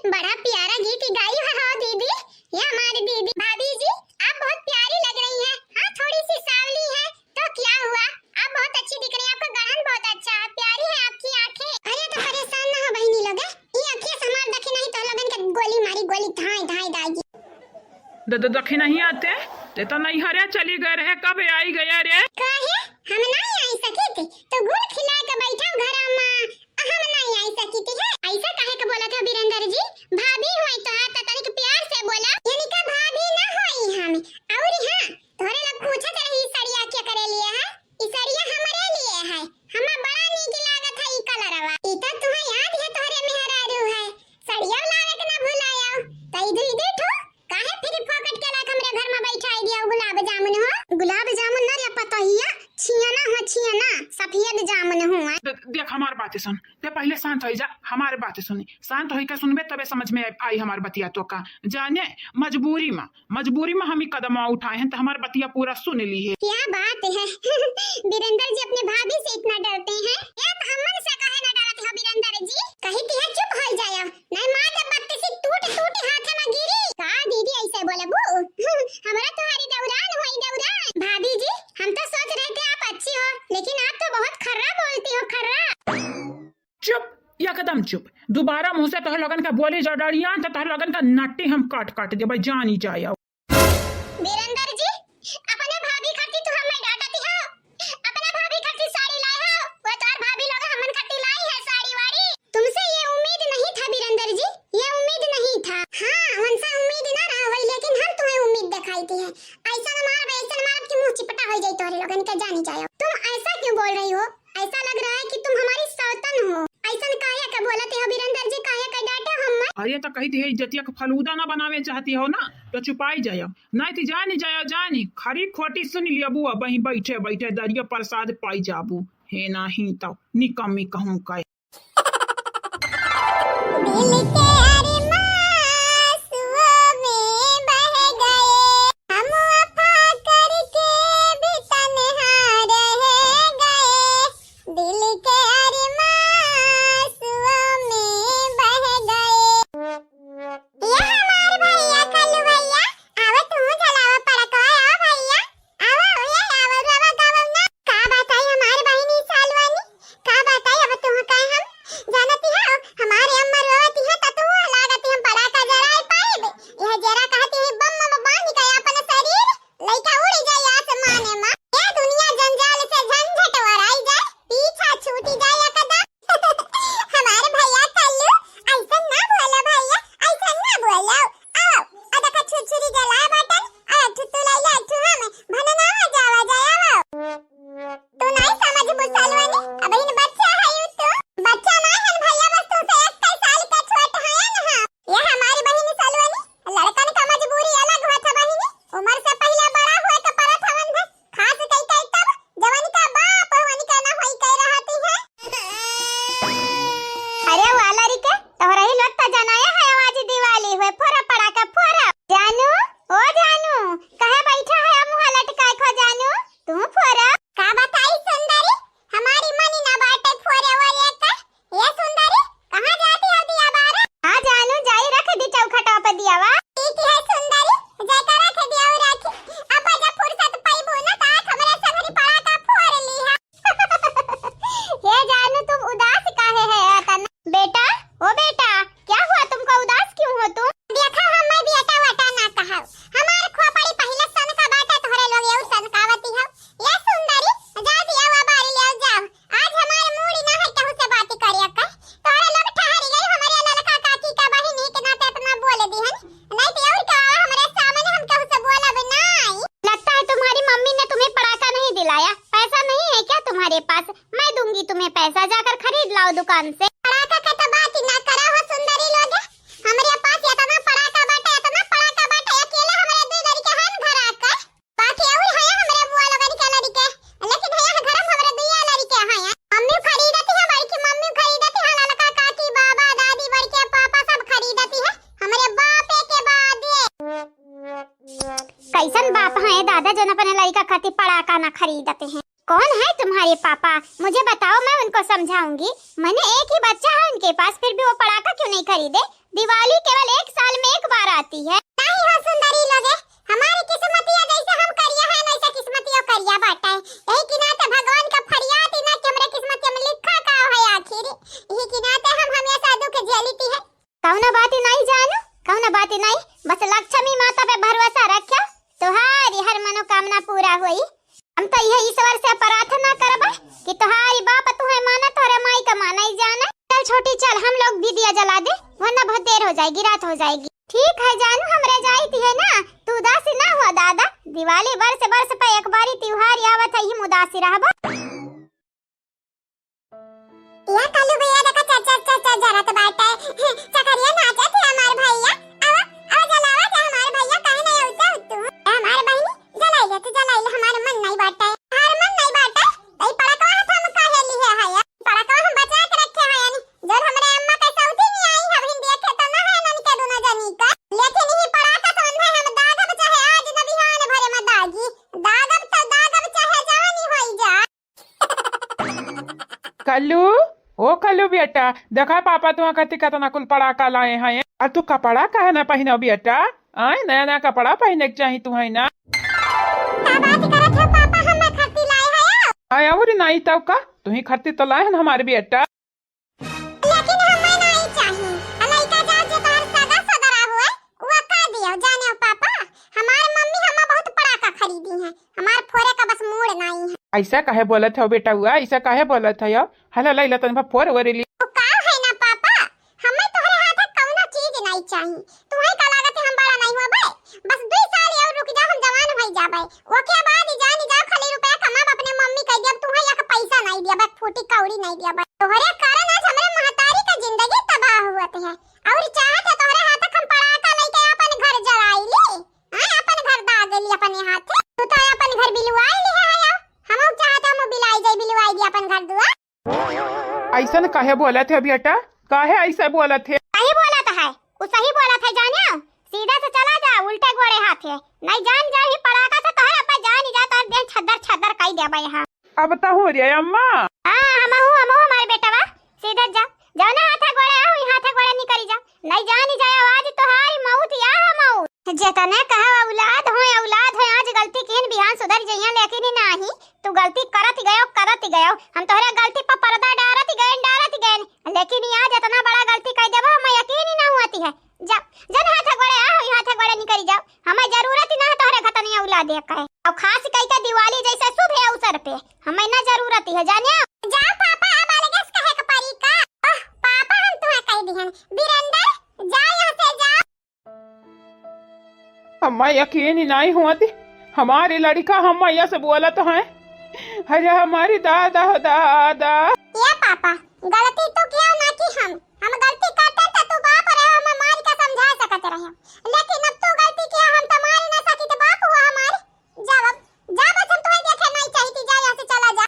बड़ा प्यारा गीत गाई हो दीदी, ये हमारी दीदी। भाभी जी, आप बहुत प्यारी लग रही हैं। हाँ, थोड़ी सी सांवली हैं, तो क्या हुआ, आप बहुत अच्छी दिख रही हैं, आपका गढ़न बहुत अच्छा है, प्यारी है आपकी आंखें। अरे तो परेशान ना हो बहिनी लोग, ये अखिया से हमार दखिनही तो लोगन के गोली मारी, गोली धाए धाए दाई जी। द-, द-, दखिनही आते, ते तो नैहरे चली गए रहे, कब आई गया रे? काहे? हम नहीं आई सकी थी, तो गुल खिला के बैठा घरा मा, हम नहीं आई सकी थी है। ऐसा काहे के बोलत हो बीरेंद्र जी? भाभी हुई तो है, तो तनिक प्यार से बोला। इनका भाभी ना होई हम, और हाँ, तोहरे लोग पूछत रही, ई सड़िया के करे लिए है? ई सड़िया हमरे लिए है। हमें बड़ा नीक लागत है ई कलरवा। ई तो तुहे याद है, तोहरे मेहरारू है। सड़िया लावे के ना भुलाया। त ई दुई दुई ठो काहे फिर फोकट के लाख हमरे घर में बैठाई दिया गुलाब जामुन हो? गुलाब जामुन ना रे पतोहिया, छियाना हो छियाना, सफेद जामुन हो। दे-, देख हमार बात सुन, ते पहले शांत हो जा, हमार बात सुनी। शांत होई के सुनबे तबे समझ में आई हमार बतिया तो का। जाने मजबूरी में मजबूरी में हम ई कदमवा उठाए हैं, तो हमार बतिया पूरा सुन ली है। क्या बात है। बीरेंद्र जी अपने भाभी से इतना डरते हैं? ये तो हमन से काहे ना डरत हो बीरेंद्र जी? कही कि है चुप हो जाया, नहीं मार के बत्तीसी टूट टूट हाथ में गिरी। का दीदी ऐसे बोलबू? हमरा तुम्हारी दौरान होई दौरान। भाभी जी, हम तो सोच रहे थे आप अच्छी हो, लेकिन आप तो बहुत खर्रा बोलती हो, खर्रा। चुप, एकदम चुप। दोबारा मुँह से तोहर लोगन का बोली जो डरिया, तो तोहर लोगन का नट्टी हम काट काट देबै, जानी जाए। बीरेंद्र जी, अपने भाभी खातिर तू हमें डांटती हो, अपने भाभी खातिर साड़ी लाए हो, वो तोहर भाभी लोग हमन खातिर लाई है साड़ी वाड़ी। तुमसे ये उम्मीद नहीं था बीरेंद्र जी, ये उम्मीद नहीं था। हाँ, उनसे उम्मीद ना रहा होई, लेकिन हम तुम्हें उम्मीद दिखाई थी है। ऐसा मारब, ऐसा मारब कि मुँह चिपटा हो जाए तोहरे लोगन के, जानी जाए। तुम ऐसा क्यों बोल रही हो? ऐसा लग रहा है कि तुम हमारी सौतन हो। ऐसन काहे का बोलत हो बीरेंद्र जी, काहे का डांटे हो हमें? अरे तो कही थी इज्जतिया का फलूदा ना बनावे चाहती हो ना, तो चुपाई जायो, नहीं तो जानी जायो, जानी खरी खोटी सुन लियबू, अब वहीं बैठे बैठे दरिया प्रसाद पाई जाबू। हे नहीं तो निकम्मी कहूँ का। दिल के अरमां आंसुओं में बह गए, हम वफा करके भी तन्हा रह गए, दिल के अरमां आंसुओं में बह गए। ये हमार भैया, कल्लू भैया, आवा तू झलावा पड़कवा, आवा भैया, आवा, ये आवा, रवा गावा ना। का बताई हमार बहिनी सालवानी, का बताई अब तुहका हम। जानती हो, हमारे अम्मा रोवती है त तू लागती हम पड़ाका जराए पाइब। यह जरा कहती है बम में बांध के अपन शरीर, लइका उड़ जाए आसमान में। ये दुनिया जंजाल से झंझट वराई जाए, पीछा छूटी जाए एकदम। हमार भैया कल्लू, ऐसन ना बोला भैया, ऐसन ना बोला। आओ, आ देखा छुरछुरी जला बटन, आ अठू तू लाई ला, अठू हम, भनना हो जावा जाए, आओ। तू नहीं समझ मुसलमानी, अब इन बच्चा है यू तू। बच्चा नहीं हन भैया, बस तू से एक कई साल का छोट है ना हम। ये हमारी बहिनी सलवानी, लड़कन का मजबूरी अलग होत है बहिनी, उम्र से पहले बड़ा हुए के परत हवन है। खास कई कई तब जवन का बाप होवन का ना होई कई रहती है। अरे वाला री के, तोहरा ही लोग त जनाया है, आज दिवाली हुए, फोरा पड़ाका फोरा। जानू, ओ जानू, कहे बैठा है मुँह लटकाए खो जानू, तू फोरा। का बताई सुंदरी, हमारी मनी ना बाटे फोरे वोरे का। ये सुंदरी, कहाँ जाती हो दिया बारा? हाँ जानू, जाई रख दी चौखटा पे दियावा। ठीक है सुंदरी, जाके रख दिया और रखी। अब जब फुर्सत पाइबू ना, तो आज हमरे सगरी पड़ाका फोर ली है। हे जानू, तुम उदास काहे है अतना? बेटा, ओ बेटा, क्या हुआ, तुमको उदास क्यों हो तुम? देखा, हम मैं बेटा वटा ना कहा, हमार खोपड़ी पहले सन का बाटे, तोहरे लोग और सन कावती हो। ये सुंदरी, जा दिया वा बारी ले जाओ। आज हमारे मूड ना है केहू से बात करे का। तोहरे लोग ठहर गए, हमारे ललका काकी का बहिनी के नाते इतना बोल दी हन। नहीं तो और का, हमरे सामने हम केहू से बोलब नहीं। लगता है तुम्हारी मम्मी ने तुम्हें पड़ाका नहीं दिलाया, पैसा नहीं है क्या तुम्हारे पास? मैं दूंगी तुम्हें पैसा, जाकर खरीद लाओ दुकान से। पड़ाका का तो बात ही ना करा हो सुंदरी लोग, हमरे पास इतना पड़ाका बाटे, इतना पड़ाका बाटे, अकेले हमरे दू लड़के हन घर आकर। बाकी और है हमरे बुआ लोगन के लड़के, लेकिन है घर में हमरे दुइया लड़के हैं। मम्मी खरीदती है, बड़की मम्मी खरीदती है, ललका का हाँ दादा, जौन अपने लड़का खातिर पड़ाका ना खरीदते हैं। कौन है तुम्हारे पापा? मुझे बताओ, मैं उनको समझाऊंगी। मैंने एक ही बच्चा है उनके पास, फिर भी वो पड़ाका क्यों नहीं खरीदे? दिवाली केवल एक साल में एक बार आती है। नहीं हो सुंदरी लोगे, हमारी किस्मतिया जैसे हम करिया है, वैसे किस्मतियो करिया बाटे। यही के नाते भगवान का फरियाद ही ना कि हमरे किस्मतिया में लिखा का है आखिर। यही के नाते हम हमेशा दुख झेलती है। कौनो बात नहीं जानू, कौनो बात नहीं, बस लक्ष्मी माता पे भरोसा रखा, तुम्हारी हर मनोकामना पूरा होई। हम तो यह ईश्वर से प्रार्थना करबे कि तुम्हारी बाप तुम्हें माने, तोहरे माई का माने ही जाने। चल छोटी चल, हम लोग भी दिया जला दे, वरना बहुत देर हो जाएगी, रात हो जाएगी। ठीक है जानू, हमरे जाइत है ना, तू उदासी ना हुआ दादा, दिवाली बरस बरस पे एक बारी त्योहार आवत है, हम उदासी रहबा। या कालू भैया देखा चर चर चर चर जरत बाटे। चकरिया नाचत है हमार भैया। आवा, आवा जलावा जा हमार भैया, काहे नहीं आवता तू? ए हमार बहिनी, जलाई ले, तू जलाई ले, हमार मन नहीं बाटे। हमार मन नहीं बाटे। तई पड़कवा हाथ हम काहे लिए है या? पड़कवा हम बचा के रखे हैं यानी। जब हमरे अम्मा के सऊदी नहीं आई, हम हिंदी खेत ना है नन के दोनों जनी का। लेकिन ही पड़ाका संबंध है, हम दागब चाहे आज न बिहान भरे में दागी। दागब तो दागब चाहे जवानी होई जा। कल्लू, ओ कल्लू बेटा, देखा पापा तुहा खातिर कतना कुल पड़ाका लाए हैं। आ तू कपड़ा काहे ना पहिनो बेटा? आय, नया नया कपड़ा पहिने के चाही तुहे ना। का बात करत हो पापा, हम खातिर लाए हैं। आय, अउर नाई तब का, तुही खातिर तो लाए हैं हमार बेटा। लेकिन हमें नाई चाही। आ लइका जात जो तोहर सगा सगरा हुए, वो का दियो, जाने हो पापा, हमार मम्मी हमें बहुत पड़ाका खरीदी है, हमार फोरे का बस मूड नाई है। ऐसा काहे बोलत हो बेटा हुआ, ऐसा काहे बोलत हो? हला लइला तन भा फोर वरेली। वो का है ना पापा, हमें तोहरे हाथ कौनो चीज नाई चाही। तुहे का लागत है हम बड़ा नाई हुआ बे? बस दुई साल और रुक जा, हम जवान होई जाबे। ओके बाद ही जानी जाओ, खाली रुपया कमाब, अपने मम्मी कह दिया, तुहे एक पैसा नाई दिया बे, फूटी कौड़ी नाई दिया बे। तोहरे कारण आज हमरे महतारी का जिंदगी तबाह हुआ है। और चाहत है तोहरे हाथ हम पड़ाका लेके अपन घर जराई ली। हाँ, अपन घर दागेली अपने हाथे। तू तो अपन घर बिलवाई ली है, है। हम चाहत हम बिलाई जाई, बिलवाई दी अपन घर दुआर। ऐसन काहे बोलत है बेटा? काहे ऐसे बोलत है? सही बोलत है, उ सही बोलत है जाने। सीधा से चला जा उल्टे गोड़े हाथे। नहीं जान जाई पड़ाका से तोहर अब्बा जान ही जा, तोहर देह छद्दर छद्दर कई देबे हम। अब तो हो रे अम्मा। हाँ, हमहू, हमहू हमारे बेटवा। सीधा जा, जौने हाथे गोड़े आओ, ई हाथे गोड़े निकरी जा। नहीं जानी जाए आवाज तोहारी मौत या हो मौत। जेतने कहा औलाद होए, औलाद होए, आज गलती किहन बिहान सुधर जइहें, लेकिन ही नाही, तू गलती करत गयो, करत गयो। हम तोहरे गलती पर पर्दा डारत गए, डारत गए, लेकिन ई आज इतना बड़ा गलती कर देबो, हमें यकीन ही ना हुआ है। जा, जौने हाथे गोड़े आओ, ई हाथे गोड़े निकरी जाओ। हमें जरूरत ही ना है तोहरे घतनी औलाद के। और खास कई के दिवाली जैसे शुभ अवसर पे हमें ना जरूरत ही है, जाने। जा पापा, अब अलगे से कहे के परी का? ओह, पापा हम तुम्हें कह दिहन। वीरेंद्र, जा यहाँ से, जा। हमें यकीन ही नहीं हुआ थी। हमारी लड़का हम मैया से बोलत हैं। अरे हमारी दादा हो दादा। ये पापा, गलती तो किया ना की हम। हम गलती करते तो तू बाप रहे, हम मार के समझा सकत रहे। लेकिन अब तू गलती किया, हम तो मार ही ना सकी, तो बाप हुआ हमारे। जा अब, जा बस, हम तुम्हें देखे नहीं चाहिए, जा यहाँ से चला जा।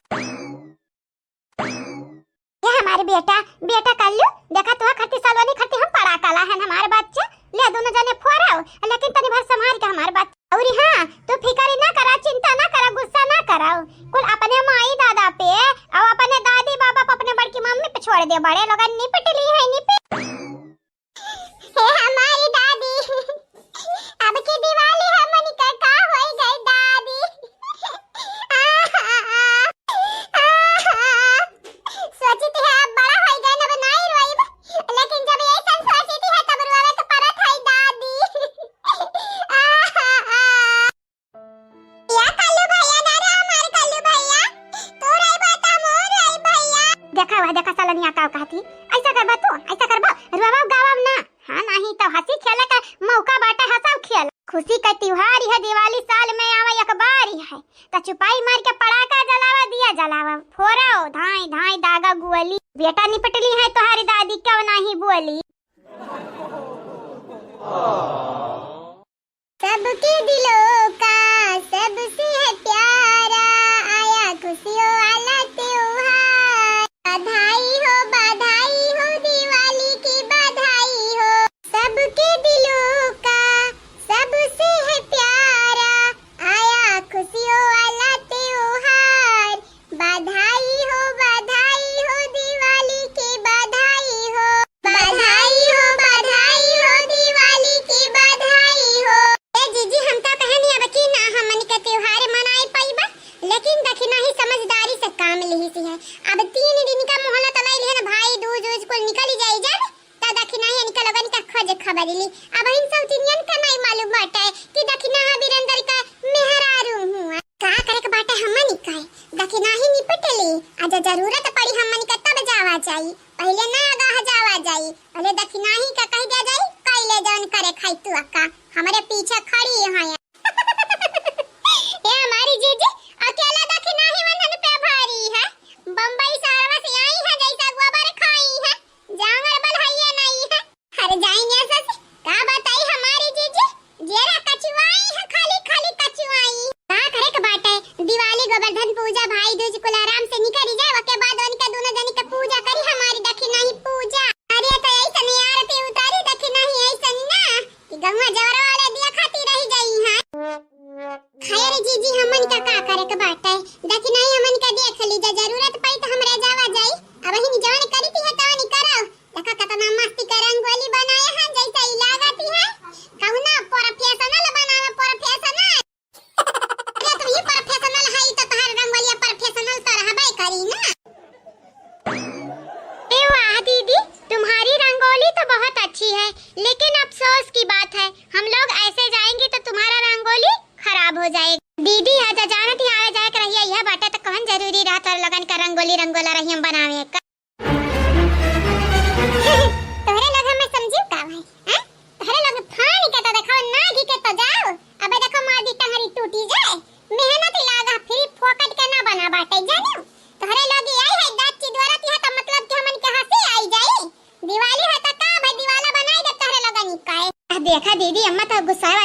ये हमारे बेटा, बेटा कल्लू, देखा तोहरे खातिर सलोनी खातिर हम पड़ाका लाहन हमारे बच्चा। ले दोनों जने फोड़ो, लेकिन तनी भर संभाल के हमारे बच्चा। और हाँ, तू फिकर ना करा, चिंता ना करा, गुस्सा ना करा। कुल अपने माई दादा पे और अपने दादी बाबा पे, अपने बड़की मम्मी पे छोड़ दे, बड़े लोगन निपट ली है, निपट। हे हमारी दादी, अब की दिवाली हमनी के का होई गई दादी? सोचित है अब बड़ा होई गए, अब नाई रोइब, लेकिन जब ऐसन सोचित है तब रोवे तो पड़त है दादी। या कल्लू भैया ना रे, हमार कल्लू भैया, तू रही बात हम रही भैया। देखा हुआ, देखा सलनिया का कहती, ऐसा करबा तू, ऐसा करबा, रोवा गावा ना। हाँ, नहीं तो हंसी खेले का मौका बाटे, हंसाव खेल। खुशी का त्योहार यह दिवाली साल में आवा एक बार ही है, तो चुपाई मार के पड़ाका जलावा, दिया जलावा, फोड़ो धाई धाई दागा गुअली। बेटा निपटली है तोहारी दादी, क्यों नहीं बोली? सबके दिलों का सबसे है प्यारा, आया खुशियों वाला त्योहार। बधाई हो, बधाई हो, दिवाली की बधाई हो। सबके दिलों का सबसे है प्यारा, आया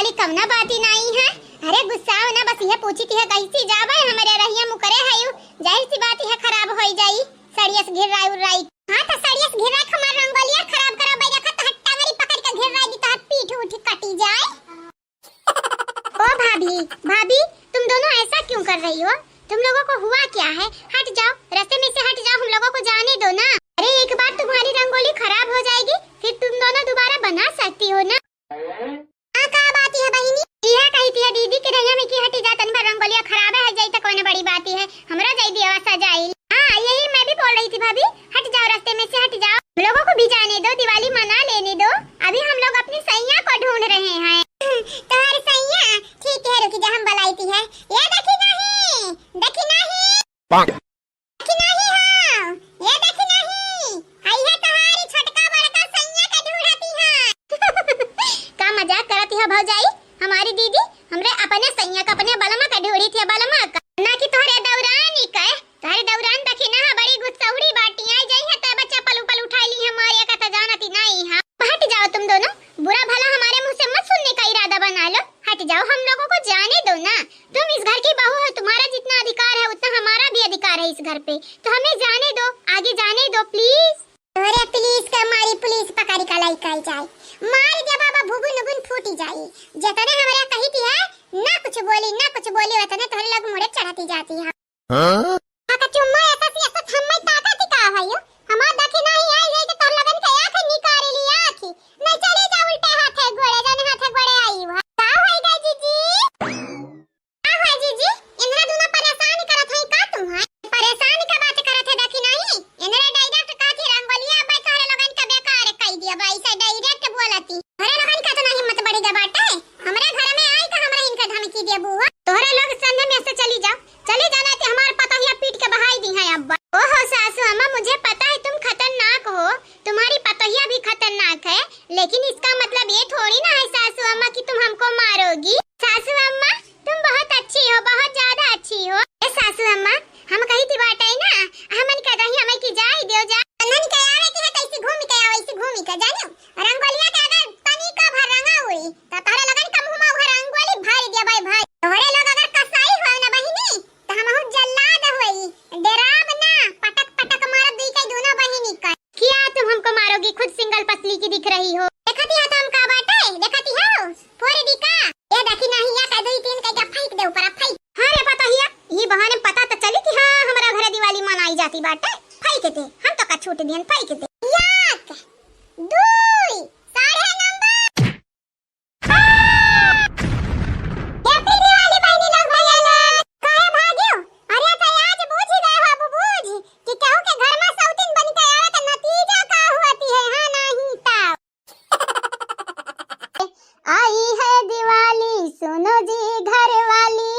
ई कवना बाती नाई है? अरे गुस्साओ ना, बस इहे पूछित है, कैसी जाबे हमरे रहिया मुकरे है यू, जाहिर सी बात है खराब होई जाई, सड़ियस घिर्राई उर्राई। हाँ तो सड़ियस घिर्राई हमार रंगोलिया खराब करबे, देखा तो टंगरी पकड़ के घिर्राई दी, तोहर पीठ उठ कटी जाए। ओ भाभी, भाभी, तुम दोनों ऐसा क्यों कर रही हो? तुम लोगों को हुआ क्या है? हट जाओ, रास्ते में से हट जाओ, हम लोगों को जाने दो ना। अरे एक बार तुम्हारी रंगोली खराब हो जाएगी, फिर तुम दोनों दोबारा बना सकती हो ना। हाँ, का बात है बहिनी? इहे कही थी दीदी के रहिया में कि हटी जा, तन भर रंगोलिया खराब है, जाई तो कौन बड़ी बात है, हमरा जाई दिया सजाई। हाँ, यही मैं भी बोल रही थी भाभी, हट जाओ, रास्ते में से हट जाओ, हम लोगों को भी जाने दो, दिवाली मना लेने दो, अभी हम लोग अपनी सैया को ढूंढ रहे हैं। तोहर सैया? ठीक है, रुकी जा, हम बुलाई थी है। ये देखी नहीं, देखी नहीं। देखी नाही हो, ये देखी नाही, हई है तोहारी छोटका बड़का सैया के ढूढ़ती है। का मजाक करती है भौजाई? हमारी दीदी हमरे अपने सैया का, अपने बलमा का ढूढ़ी थी, बलमा का, ना कि तोहरे दौरानी का। तोहरे दौरान देखी ना, बड़ी गुस्सौड़ी बाटी, आई जाई है तब चप्पल उपल उठाई ली है, मारिया का तो जानती नहीं है। हट जाओ तुम दोनों, बुरा भला हमारे मुंह से मत सुनने का इरादा बना लो, हट जाओ, हम लोगों को जाने दो ना। तुम इस घर की बहू हो, तुम्हारा जितना अधिकार है उतना हमारा भी अधिकार है इस घर पे, तो हमें जाने दो, आगे जाने दो please। अरे please का मारी पुलिस पकड़ के लइके जाए, मार दे बाबा भुबुन उबुन फूटी जाई। जितने हमरा कही थी है, ना कुछ बोली, ना कुछ बोली, उतने तोहरे लोग मुड़े चढ़ती जाती है। हाँ? का चुम्मा ऐसा सी ऐसा थम्मै ताकत का है यो? हमार देखी नहीं आई है कि तोहर लोगन के आँख निकाल ली आँख। नहीं चली जा उल्टे हाथे गोड़े, जाने हाथे गोड़े आई हुआ। का होई गई जीजी? का होई जीजी? इन्हरा दूना परेशान करत है का तुम है? परेशान का बात करत है देखी नहीं? इन्हरा direct कहती रंगोलिया अब तोहरे लोगन के बेकार कई दिया, ऐसे direct बोलती। तोहरे लोगन का तो नहीं हिम्मत बढ़ी गया बाटे। हमरे घर में आई का हमरा इनका धमकी देबू हो? तोहरे लोग संग में से चली जाओ। चली जाना कि हमार पतोहिया पीट के बहाई दी है अब्बा। ओहो सासू अम्मा, मुझे पता है तुम खतरनाक हो, तुम्हारी पतोहिया भी खतरनाक है, लेकिन इसका मतलब ये थोड़ी ना है सासू अम्मा कि तुम हमको मारोगी। सासू अम्मा, तुम बहुत अच्छी हो, बहुत ज्यादा अच्छी हो। ए सासू अम्मा, हम कही थी बाटे ना, हमन के रही हमें की जाई दियो जा। हमन के आवे के है तो ऐसे घूम के आओ, ऐसे घूम के जानियो। रंगोलिया के अगर तनी का भर रंगा हुई, तो तोहरे लगन का मुँह में उहे रंगोली भर दिया भाई, भाई। तोहरे लोग अगर कसाई हो ना बहिनी, तो हमहू जल्लाद होई, डराब ना, पटक पटक मारब दुई के दोनों बहिनी का। क्या तुम हमको मारोगी? खुद सिंगल पसली की दिख रही हो। देखती है तो हम का बाटे, देखती हो? फोड़ दी का? ये देखी नहीं, या का दुई तीन के क्या फेंक दे ऊपर, फेंक। हाँ रे पतोहिया, ये बहाने पता तो चली कि हाँ, हमारा घर दिवाली मनाई जाती बाटे। फेंक दे, हम तो का छूट दियन, फेंक दे। एक, दुई, साढ़े नंबर। Happy Diwali बहिनी लोग, भैया लोग। काहे भागियो? अरे तो आज बूझ गए हो, अब बूझ कि केहू के घर में सौतीन बन के आवे तो नतीजा का होती है, हाँ नहीं तो। आई है दिवाली, सुनो जी घर वाली,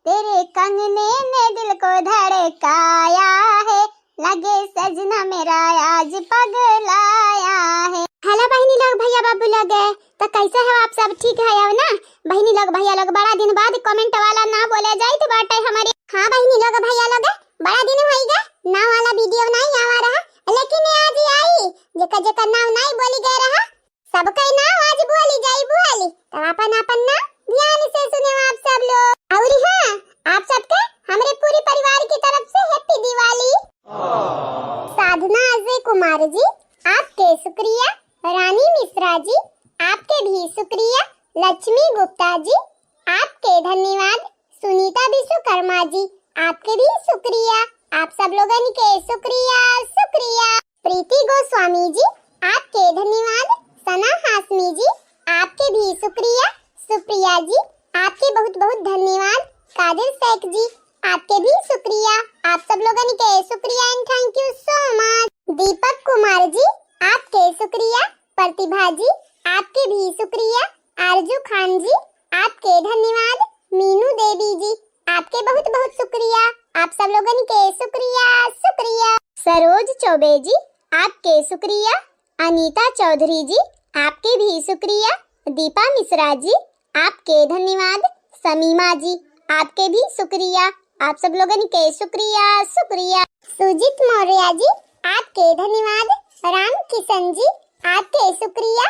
तेरे कंगने में दिल को धड़काया है, लगे सजना मेरा आज पगलाया है। Hello बहिनी लोग, भैया बाबू लोग, तो कैसे हो आप सब? ठीक है हो ना? बहिनी लोग, भैया लोग, बड़ा दिन बाद comment वाला ना बोले जाइत बाटे हमारे। हाँ बहिनी लोग, भैया लोग, बड़ा दिन होई गए, ना वाला video नहीं आवा रहा, लेकिन ये आज आई, जेकर जेकर नाम नहीं बोली गए रहा, सबके नाम आज बोली जाई, बोली। तब अपन अपन नाम ध्यान से सुने आप सब लोग। और हाँ, आप सबके हमरे पूरी परिवार की तरफ से Happy Diwali। साधना अजय कुमार जी, आपके शुक्रिया। रानी मिश्रा जी, आपके भी शुक्रिया। लक्ष्मी गुप्ता जी, आपके धन्यवाद। सुनीता विश्वकर्मा जी, आपके भी शुक्रिया। आप सब लोगन के शुक्रिया, शुक्रिया। प्रीति गोस्वामी जी, आपके धन्यवाद। सना हाशमी जी, आपके भी शुक्रिया। सुप्रिया जी, आपके बहुत बहुत धन्यवाद। कादिर शेख जी, आपके भी शुक्रिया। आप सब लोगन के शुक्रिया and thank you so much। दीपक कुमार जी, आपके शुक्रिया। प्रतिभा जी, आपके भी शुक्रिया। आरजू खान जी, आपके धन्यवाद। मीनू देवी जी, आपके बहुत बहुत शुक्रिया। आप सब लोगन के शुक्रिया, शुक्रिया। सरोज चौबे जी, आपके शुक्रिया। अनीता चौधरी जी, आपके भी शुक्रिया। दीपा मिश्रा जी, आपके धन्यवाद। समीमा जी, आपके भी शुक्रिया। आप सब लोगन के शुक्रिया, शुक्रिया। सुजीत मौर्य जी, आपके धन्यवाद। राम किशन जी, आपके शुक्रिया।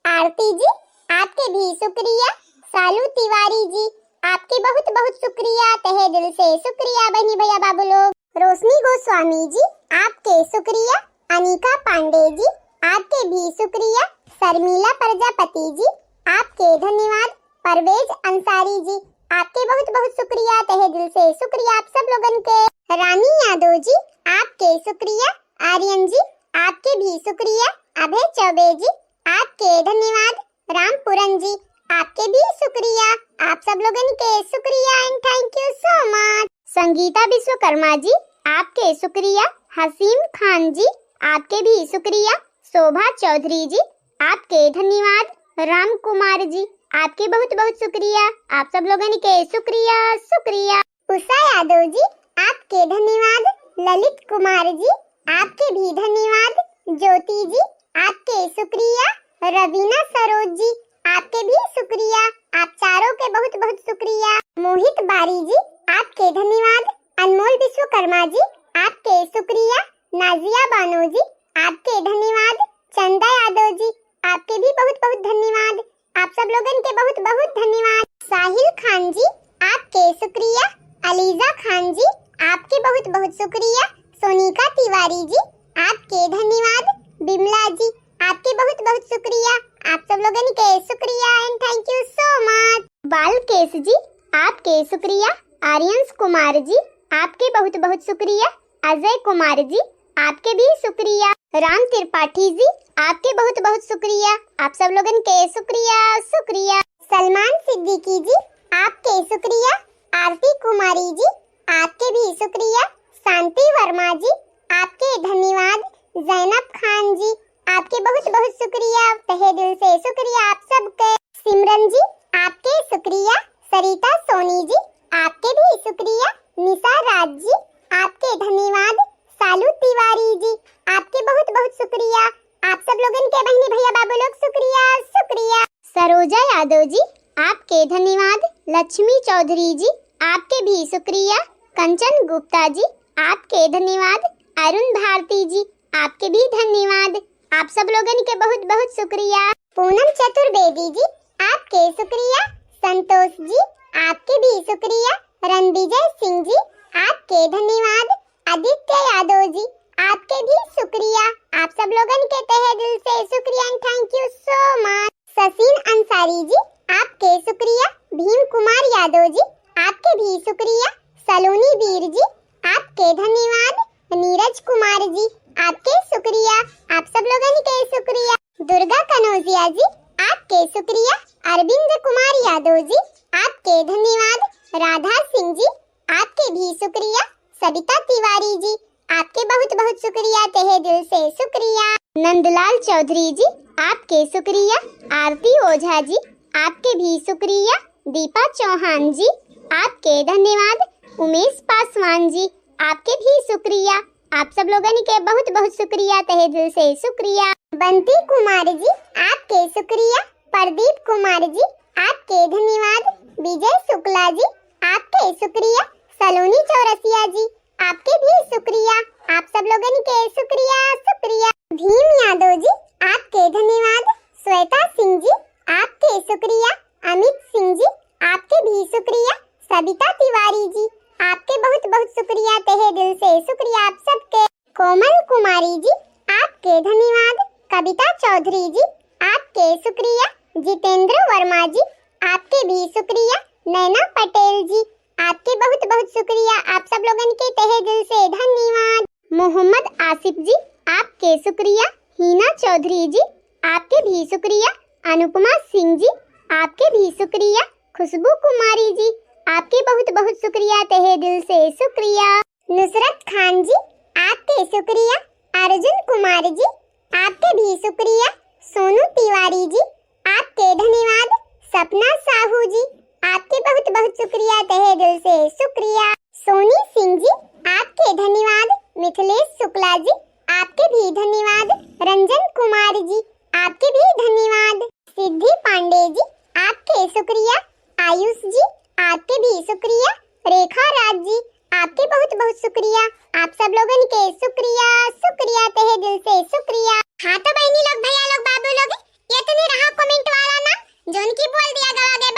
आरती जी, आपके भी शुक्रिया। सालू तिवारी जी, आपके बहुत बहुत शुक्रिया, तहे दिल से शुक्रिया बहनी भैया बाबू लोग। रोशनी गोस्वामी जी, आपके शुक्रिया। अनिका पांडे जी, आपके भी शुक्रिया। शर्मिला प्रजापति जी, आपके धन्यवाद। परवेज अंसारी जी, आपके बहुत बहुत शुक्रिया, तहे दिल से शुक्रिया आप सब लोगन के। रानी यादव जी, आपके शुक्रिया। आर्यन जी, आपके भी शुक्रिया। अभय चौबे जी, आपके धन्यवाद। रामपुरन जी, आपके भी शुक्रिया, आप सब लोगन के शुक्रिया and thank you so much। संगीता विश्वकर्मा जी, आपके शुक्रिया। हसीम खान जी, आपके भी शुक्रिया। शोभा चौधरी जी, आपके धन्यवाद। राम कुमार जी, आपके बहुत बहुत शुक्रिया, आप सब लोगन के शुक्रिया, शुक्रिया। उषा यादव जी, आपके धन्यवाद। ललित कुमार जी, आपके भी धन्यवाद। ज्योति जी, आपके शुक्रिया। रवीना सरोज जी, आपके भी शुक्रिया, आप चारों के बहुत बहुत शुक्रिया। मोहित बारी जी, आपके धन्यवाद। अनमोल विश्वकर्मा जी, आपके शुक्रिया। नाजिया बानो जी, आपके धन्यवाद। चंदा यादव जी, आपके भी बहुत बहुत धन्यवाद, आप सब लोगन के बहुत बहुत धन्यवाद। साहिल खान जी, आपके शुक्रिया। अलीजा खान जी, आपके बहुत बहुत शुक्रिया। सोनिका तिवारी जी, आपके धन्यवाद। बिमला जी, आपके बहुत बहुत शुक्रिया, आप सब लोगन के शुक्रिया and thank you so much। बालकेश जी, आपके शुक्रिया। आर्यंश कुमार जी, आपके बहुत बहुत शुक्रिया। अजय कुमार जी, आपके भी शुक्रिया। राम त्रिपाठी जी, आपके बहुत बहुत शुक्रिया, आप सब लोगन के शुक्रिया, शुक्रिया। सलमान सिद्दीकी जी, आपके शुक्रिया। आरती कुमारी जी, आपके भी शुक्रिया। शांति वर्मा जी, आपके धन्यवाद। जैनब खान जी, आपके बहुत बहुत शुक्रिया, तहे दिल से शुक्रिया आप सबके। सिमरन जी, आपके शुक्रिया। सरिता सोनी जी, आपके भी शुक्रिया। निशा राज जी, आपके धन्यवाद। सालू तिवारी जी, आपके बहुत बहुत शुक्रिया, आप सब लोगन के बहनी भैया बाबू लोग शुक्रिया, शुक्रिया। सरोजा यादव जी, आपके धन्यवाद। लक्ष्मी चौधरी जी, आपके भी शुक्रिया। कंचन गुप्ता जी, आपके धन्यवाद। अरुण भारती जी, आपके भी धन्यवाद, आप सब लोगन के बहुत बहुत शुक्रिया। पूनम चतुर्वेदी जी, आपके शुक्रिया। संतोष जी, आपके भी शुक्रिया। रणविजय सिंह जी, आपके धन्यवाद। आदित्य यादव जी, आपके भी शुक्रिया, आप सब लोगन के तहे दिल से शुक्रिया and thank you so much। ससीन अंसारी जी, आपके शुक्रिया। भीम कुमार यादव जी, आपके भी शुक्रिया। सलोनी वीर जी, आपके धन्यवाद। नीरज कुमार जी, आपके शुक्रिया, आप सब लोगन के शुक्रिया। दुर्गा कनौजिया जी, आपके शुक्रिया। अरविंद कुमार यादव जी, आपके धन्यवाद। राधा सिंह जी, आपके भी शुक्रिया। सबिता तिवारी जी, आपके बहुत बहुत शुक्रिया, तहे दिल से शुक्रिया। नंदलाल चौधरी जी, आपके शुक्रिया। आरती ओझा जी, आपके भी शुक्रिया। दीपा चौहान जी, आपके धन्यवाद। उमेश पासवान जी, आपके भी शुक्रिया, आप सब लोगन के बहुत बहुत शुक्रिया, तहे दिल से शुक्रिया। बंटी कुमार जी, आपके शुक्रिया। प्रदीप कुमार जी, आपके धन्यवाद। विजय शुक्ला जी, आपके शुक्रिया। सलोनी चौरसिया जी, आपके भी शुक्रिया, आप सब लोगन के शुक्रिया, शुक्रिया। भीम यादव जी, आपके धन्यवाद। श्वेता सिंह जी, आपके शुक्रिया। अमित सिंह जी, आपके भी शुक्रिया। सबिता तिवारी जी, आपके बहुत बहुत शुक्रिया, तहे दिल से शुक्रिया आप सबके। कोमल कुमारी जी, आपके धन्यवाद। कविता चौधरी जी, आपके शुक्रिया। जितेंद्र वर्मा जी, आपके भी शुक्रिया। नैना पटेल जी, आपके बहुत बहुत शुक्रिया, आप सब लोगन के तहे दिल से धन्यवाद। मोहम्मद आसिफ जी, आपके शुक्रिया। हीना चौधरी जी, आपके भी शुक्रिया। अनुपमा सिंह जी, आपके भी शुक्रिया। खुशबू कुमारी जी, आपके बहुत बहुत शुक्रिया, तहे दिल से शुक्रिया। नुसरत खान जी, आपके शुक्रिया। अर्जुन कुमार जी, आपके भी शुक्रिया। सोनू तिवारी जी, आपके धन्यवाद। सपना साहू जी, आपके बहुत बहुत शुक्रिया, तहे दिल से शुक्रिया। सोनी सिंह जी, आपके धन्यवाद। मिथिलेश शुक्ला जी, आपके भी धन्यवाद। रंजन कुमार जी, आपके भी धन्यवाद। सिद्धि पांडे जी, आपके शुक्रिया। आयुष जी, आपके भी शुक्रिया। रेखा राज जी, आपके बहुत बहुत शुक्रिया, आप सब लोगन के शुक्रिया, शुक्रिया, तहे दिल से शुक्रिया। हाँ तो बहनी लोग, भैया लोग, बाबू लोग, इतनी रहा comment वाला ना, जोन की बोल दिया गवा गए।